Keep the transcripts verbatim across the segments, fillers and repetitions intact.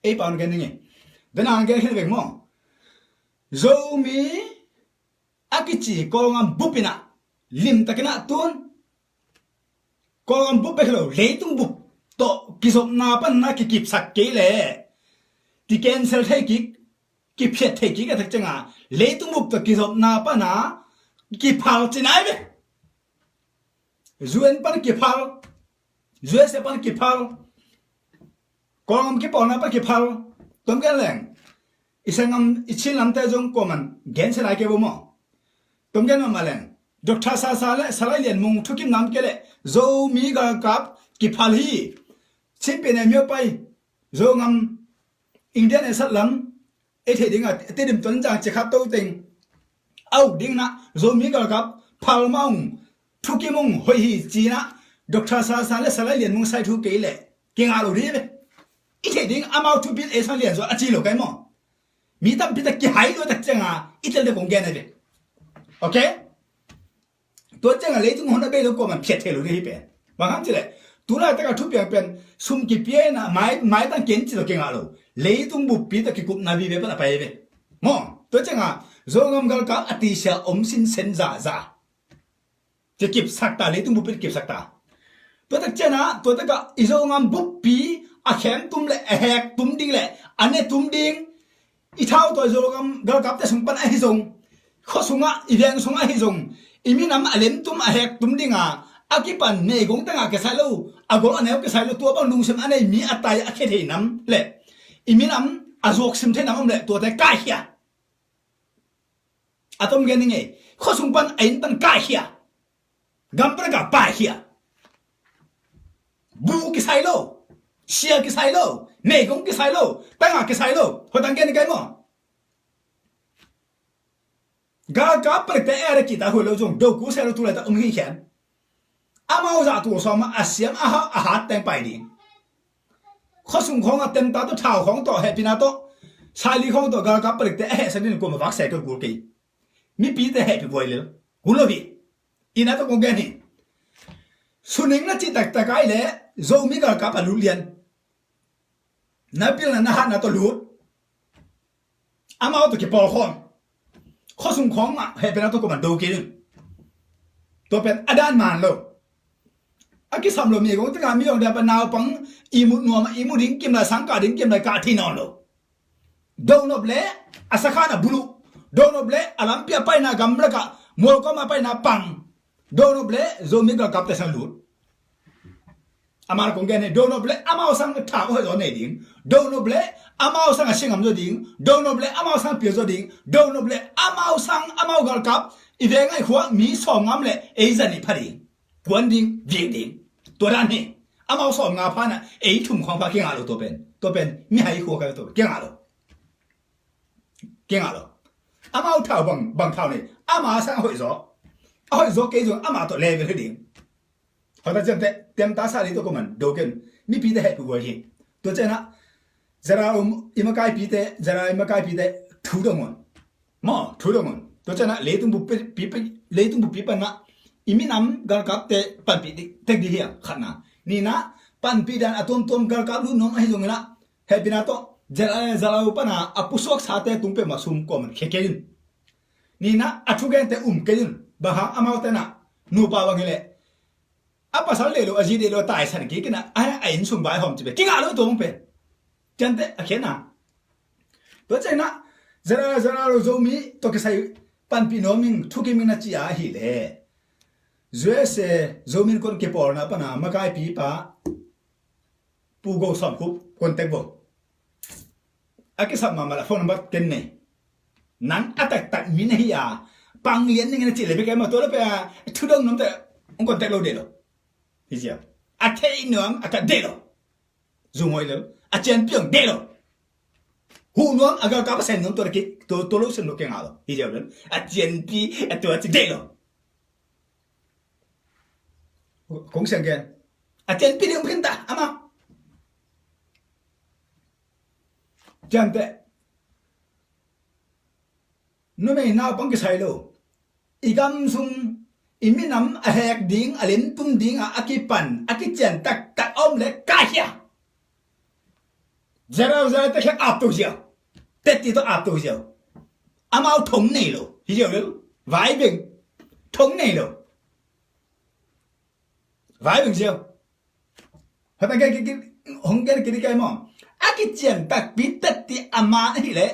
Ei pau na gen ning e. Dena gen khin veng maw. Zomi a kici Kawlgam bup in ah, limtakin ah tun Kawlgam bup bek hi lo, leitung bup tawh kizopna pan na kikipsak kei leh, kicancel thei kik, kiphiat thei kik a tak cianga, leitung bup tawh kizopna pan a kiphal ci nai ve. U N pan kiphal, U S A pan kiphal, Kawlgam kipawlna pan kiphal. Tom gen leng, i sanggam, i Chin lamte zong kuaman gensia lai kei vo maw. Tom gen mahmah leng, Doctor Sasa le Salai Lian Mung thukim nam kei leh, Zomi galkap kiphal hi. Chin pi ne myo pai, Zogam, India ne sat lam, ei thei ding a, Tedim Tonzang ci khat to teng, a uk ding na, Zomi galkap phal mah ung, thukim ung, hoih hi ci na, Doctor Sasa le Salai Lian Mung sai thu kei leh kingah lo ding ve. I thei ding, amau thupi ei sang lian zaw a ci lo kai maw. Mi tampi tak kihai lo tak cianga i tel dek kong gen a ve. Okay? Tua cianga leitung hon a bei lo kuaman phiat thei lo ding hi pen. Bang hang ci leh, tu laitaka thupiang pen, sum kipia in a, mai, maitang ken ci lo kingah lo. Leitung buppi tawh kikupna vive pan a pai ve. Maw, tua cianga, Zogam galkap a tisia om sinsen zaza. Ci kipsak ta, leitung buppi kipsak ta. Tua tak cianga, tua taka i Zogam buppi a khem tum le a hek tum ding le a ne tum ding, i thau tawi Zogam galkapte sung pan ahi zong, khua sungah, i veng sungah ahi zong, i minam a lemtum a hektum dinga a kipan meigong tengah kisai lo, a gol a neu kisai lo, tua bang lungsim a nei mi a tai a khia thei nam le i minam a zuaksim thei nam om le tuate kaikhia. A tom gen ning ei, khua sung pan a inn pan kaikhia. Gam pan a ka paikhia. Bu kisai lo, sia kisai lo, meigong kisai lo, tanga kisai lo. Hotang gen kai maw. Galkap palikte era kita huai lo zong do ku sai lo tu lai ta um hi khian. Amau zah tu sawm a siam a hat teng pai ding. Khua sung khawng a tem ta tawh thau khawng tawh hehpina tawh saili khawng tawh galkap palikte a hehsa ding kuama vak sai ka gul kei. Mipite hehpih buai lel. Hun lo hi. Ina tawh kong gen hi. Suning na cih taktak ai leh Zomi galkap a lut lian. Na pilna na hatna tawh lut. Amau tawh kipawl khawm. Khua sung khawng mah hehpihna tawh kuaman do kei ding. Tua pen a dan man lo. A kisam lo mi kong tika mi kong dia pa naupang i mut nuam a i mu ding kim lai sang kah ding kim lai kah thei nawn lo. Donop le a sakhan a buluh. Donop le a lampi a paina gamlak ah mualkawm a paina pang. Donop le Zomi galkapte sang lut. Amah kong gen hi, donop le amau sang tha hoih zaw nei ding. Donop le amau sang a singam zaw ding. Donop le amau sang pil zaw ding. Donop le amau sang amau galkap i veng a i khua mi sawm ngam le ei zan i pha ding. Puan ding, vieng ding. Tua dan hi. Amau sawm nga pha na ei thum khawng pha kingah lo tua pen. Tua pen mihai khua kai tua pen kingah lo. Kingah lo. Amau thau bang, bang thau nei. Ama sang a hoih zaw. A hoih zaw kei zong ama tawh level hi ding. Hota ciamte, tem ta sa ding tua kuaman do ken. Mipite hehpih buai hi. Tua cianah zara um i makaipite, zara i makaipite thu dong un. Maw, thu dong un. Tua cianah leitung buppi, leitung buppi panah i minam galkapte panpih tek ding hi a khatna. Ninah panpih dan a tuamtuam galkap lut nuam ahi zonginah hehpihna tawh zara, zara u pana a pusuak sate tung peuhmah sum kuaman khia kei un. Ninah a thugente um kei un. Bang hang amautenah nupa bang hileh a pasal deh lo, a zi deh lo, a taisan kik inah a, a inn sung vai hawm ci ve. Kingah lo tua hong pen. Ciante a khiatna. Tua cianah zara, zara lo Zomi tawh kisai panpih nuam ing, thukim ing na ci a hileh U S A Zomi Innkuan kipawlna pana makaipipa Pu Go Sawm Khup contact vo. A kisap mahmah la phone number ken nei. Nang a taktak mi na hi a, pang lian ning na cih le bek e maw, tua le pe a thudang nuam te hong contact lo deh lo. Hi cia. A thei nuam a kat deh lo. Zung hoi lo. A cianpi hong deh lo. Huh nuam a galkap a sem nuam tua le ki, tua, tua lo sem lo kei ngah lo. Hi cia lo. A cianpi a tua ci deh lo. Kong siang gen. A cianpi ding khin ta, ama. Ciante. Numei naupang kisai lo. I gam sung, i minam a hek ding, a lemtum ding a, a kipan, a kician taktak a om le kaikhia. Zerau zerau te khek ap to ziau. Tetti to ap to ziau. Amau thong nei lo hi ziau lo. Vai beng thong nei lo. Vai beng ziau. Hata ke ke hong ke ke kai mo. A kician takpi tetti a man ahi le.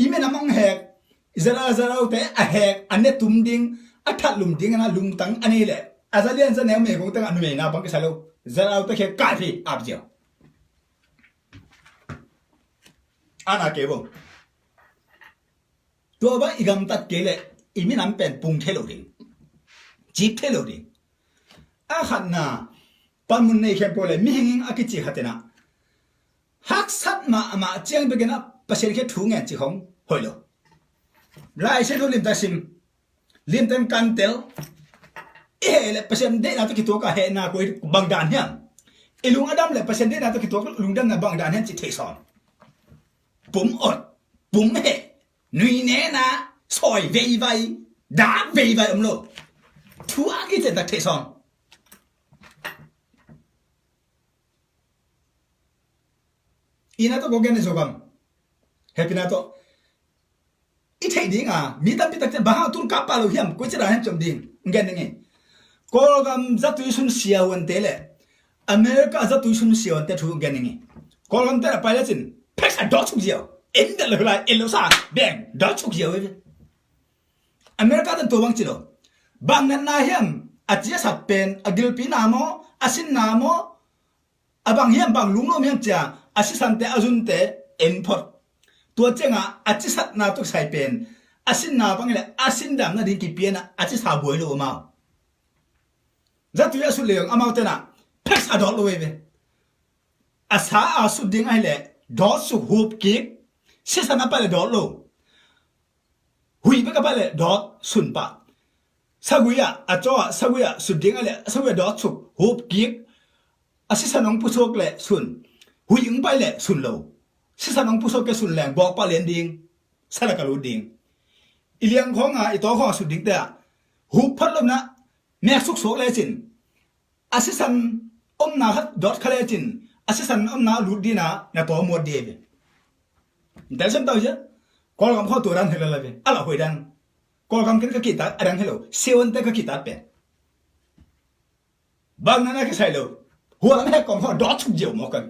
I men a mong hek. Zerau zerau te a hek a ne tum ding a that lum ding a na lungtang a nei le. A za lian za neu me kong teng a numei na pang kisa lo. Zerau te khek kai phi ap ziau. Ana ke bo. Tua bang i gamtat kei leh i minam pen pung thei lo ding. Cip thei lo ding. A khatna panmun nei khempeuh le mihing a kici khat in ah haksat mahmah ciang bekin ah Pasian khia thu ngen cih khong hoih lo. Lai Siangtho limtak sim. Limtak kan tel. I heh le Pasian deihna tawh kituak a hehna koi bang dan hiam? I lung a dam le Pasian deihna tawh kituak lungdamna bang dan hiam cih theih sawm. Pum ot, pum heh, nui nena, sawi veivai, dak veivai om lo. Thu a kician tak theih sawm. Ina tawh ko gen zo bang. Hehpihna tawh. I theih ding a, mi tampi tak ciang bang hang tun kap pah lo hiam, koi ci dan hiam ci om ding. Gen ding hi. Kawlgam zatui sun siahuante le America zatui sun siahuante thu gen ding hi. Kawlgam te a pai le cin pheksa dawt suk ziau. En del lo lai, en lo sa, beng dawt suk ziau hi. America ten tua bang ci lo. Bang natna hiam, a ci a sat pen, a gilpi na maw, a sin na maw, a bang hiam bang lungnuam hiam cia a sisante a zunte en phot. Tua cianga a cisatna tuk sai pen a sinna bang le a sindamna ding kipiana a cisa buai lo amau. Zatui a sut leong amau tena pheksa dawt lo ve. A sa a sut ding ahile dawt suk hup kik. Sisan a pai le dawt lo. Huih bek a pai le dawt sun pah. Sagui ah a caw ah sagui ah sut ding a le sagui ah dawt suk hup kik. A sisan hong pusuak le sun. Huih hong pai le sun lo. Sisan hong pusuak ke sun leng bawk pah lian ding. Sa le ka lut ding. I liang khawng a i taw khawng a sut ding te ah hup phat lomna mek suk suak le cin. A sisan omna khat dawt kha le cin a sisan omna lut dina na taw muat di ve. Intel sem tau sia. Kawlgam khaw tua dan hela la ve a la huai dan. Kawlgam ken ka kitat a dang helo. Siahuante ka kitat pen bang nana kisai lo. Hualam hek kawm khaw dawt suk ziau mawk ka ve.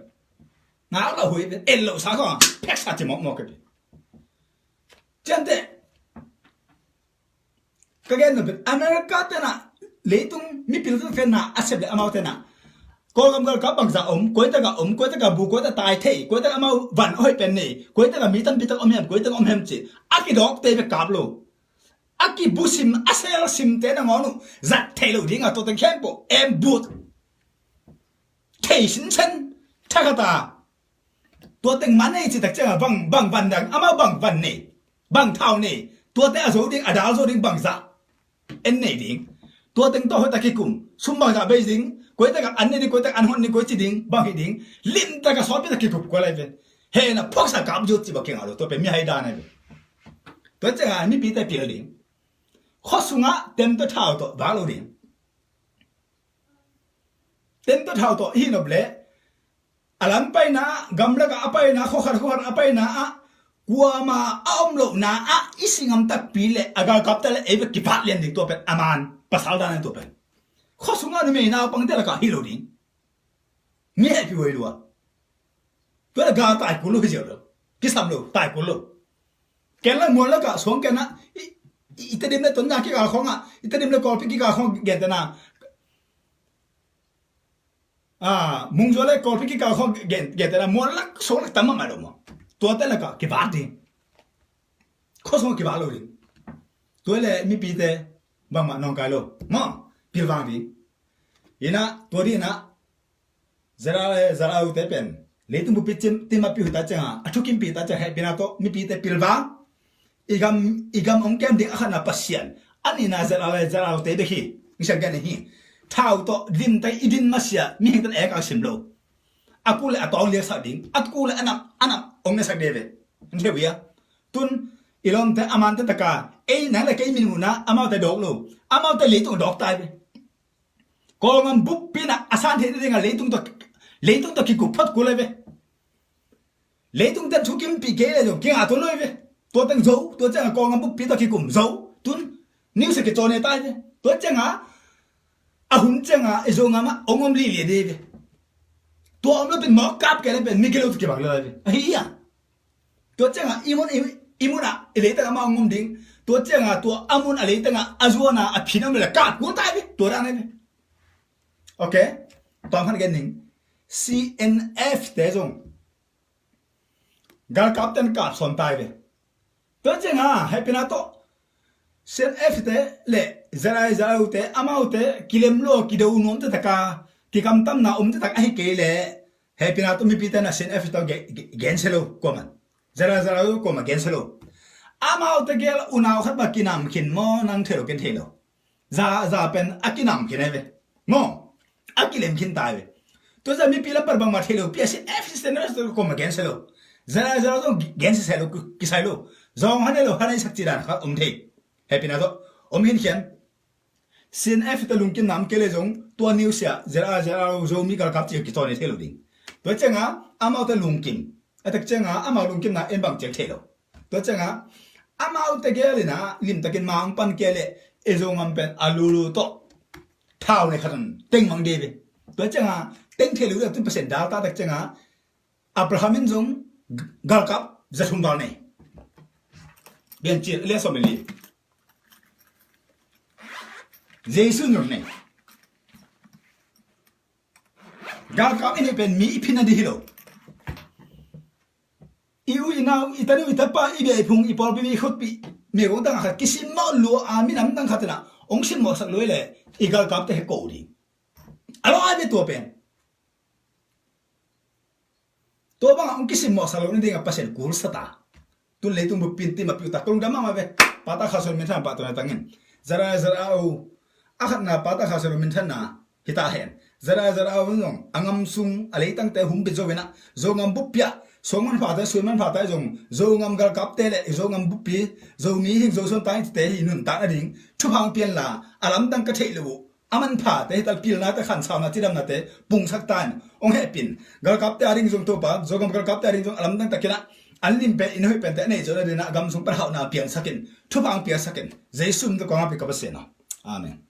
Ngak la huai pen en lo sa khaw pheksa ci mawk mawk ka ve. Ciante ka gen nopin America tena leitung mipil tena a sep le amau tena Kawlgam galkap bangza om, koitaka om, koitaka bu, koitaka tai thei, koitaka amau van a hoih pen nei, koitaka mi tampitak om hiam, koitaka om hiam ci a kidawkte bek kap lo. A kibusim a selsimte nangawn uh zat thei lo dinga tuate khempeuh em but thei sinsen thakata. Tua teng man nei citak cianga bang bang van dang amau bang van nei bang thau nei tuate a zo ding a dal zo ding bangzah en nei ding. Tua teng tawh hoih tak kikum sum bangzah bei ding koi taka an nei ding koi taka an hon ding koi ci ding bang hi ding. Limtaka sawtpi tak kikup kua lai ve. Hena phoksa kap zut ci bak kingah lo tua pe mi hai dan ai ve. Tua cianga mipite pil ding. Khuasungah temto thau tawh vak lo ding. Temto thau tawh ihi nop leh a lam paina ah gamlakah a paina ah khuakhat khuakhat a paina ah kuama a om lohna ah i singam takpi le a galkapte le ei bek kipat lian ding tua pen a man pasal dan tua pen. Khuasungah numei naupangte lakah hi lo ding. Mi hehpih huai lua. Tua le gal tai kul lo hi ziau lo. Kisam lo tai kul lo. Ken la mual lakah suang ken ah i Tedim le Tonzang kikal khawngah i Tedim le Kawlpi kikal khawng gentena. Mungzua le Kawlpi kikal khawng gentena mual lak suang lak tam mahmah lo maw. Tuate lakah kivak ding. Khuasung kivak lo ding. Tua le mipite bangmah nawngkai lo maw. Pilvang ding. Inah tua dinah Zara le Zara ute pen leitung bupi cim timah pi huta cianga a thukimpi ta ciang hehpihna tawh mipite pilvang. I gam i gam hong kem ding a khatna Pasian a nihna Zara le Zara ute bek hi. Hong siang ken hi. Thau tawh limte i din masia mihingte na ek a sim lo. A kule a tawng liaksak ding a kule a nam a nam hong nesak ding ve. Hong theu ia tun i lawmte a mante taka ei nang le kei min uhna amaute dawk lo. Amaute leitung dawk tai ve. Kawlngam bup pinah a san theih nadinga leitung tawh leitung tawh kikup phot kul ai ve. Leitung ten thukimpih kei le zong kinga tuan lo hi ve. Tua teng zo, tua ciangah Kawlgam buppi tawh kikum zo. Tun news ah kicawn ne tai ve. Tua ciangah a hun ciangah i Zogam ah hong om lialia ding hi ve. Tua om lo pen mawk kap kei le pen mi kilo tawh kibang lo hi ve. Ahi hiam? Tua ciangah i mun, i, i mun ah i leitang amah hong om ding. Tua ciangah tua a mun a leitang ah a zuan a a phin om le kap kul tai ve. Tua dan hi ve. Ok. Tawm khat gen ning. C N F te zong galkap ten kap sawn tai ve. Tua ciangah hehpihna tawh C N F te le Z R A U te amaute kilem lo kido nuam te taka kikamtamna om te tak ahi kei le hehpihna tawh mipi ten a C N F tawh ge-, ge-, gensia lo kuamah. Z R A U kuamah gensia lo. Amaute gel unau khat bang kinam khin maw nang thei lo ken thei lo. Za, za pen a kinam khin ahi ve. Maw? A kilem khin tai ve. Tua za mipi lam pan bangmah thei lo pi a C N F, C N F kuamah gensia lo. Z R A U zong gensia lo, kisai lo. Zong hanei lo, hanei sak ci dan khat om thei. Hehpihna tawh om khin khian. C N F te lungkimna om kei le zong tua news ah Z R A U, Z R A U Zomi galkap ci kicawn ne thei lo ding. Tua ciangah amaute lungkim. A tak ciangah amau lungkimna en bang ciang thei lo. Tua ciangah amaute gel in ah limtakin ma hong pan kei le e Zogam pen a lulu tawh thau ne khat teng mang ding hi ve. Tua ciangah teng thei lo ding a tun Pasian dal ta tak ciangah Abraham in zong galkap za thum val nei. Piancil a lian sawm le li. Jesu in zong nei. Galkap i neih pen mi i phin nading hi lo. I u i nau, i tanu i tapa, i bia i phung, i pawlpi, i khutpi, meigong tangah khat kisimmawh lua a minam tang khat in ah hong simmawhsak lua hi le i galkapte he ko ding. A lawh ai ve tua pen. Tua bangah hong kisimmawhsak loh nadingah Pasian kul sa ta. Tun leitung buppi in tim a piutak ka lungdam mahmah ve. Pata Kha Suan minthanna pahtawi na tangin Z R A U, Z R A U a khatna Pata Kha Suan minthanna hi ta hen. Z R A U, Z R A U zong a gam sung a leitangte humbit zo in ah Zogam buppi ah suang manpha te, sui manpha te zong Zogam galkapte le Zogam buppi, Zomi hing, Zo suan tang te hi nuntak nading thupha hong pia inla a lamdang ka theih loh uh a manphate hi tal pilnate, khansaunate, cidamnate pungsak ta in hong hehpih in. Galkapte a ding zong Topa, Zogam galkapte a ding zong a lamdang takin ah an lim pen, inn hoih pente a neih zawh nadingin ah a gam sung pan hauhna piangsak in, thupha hong piaksak in. Jesu min tawh kong hong pai ka Pasian aw. Amen.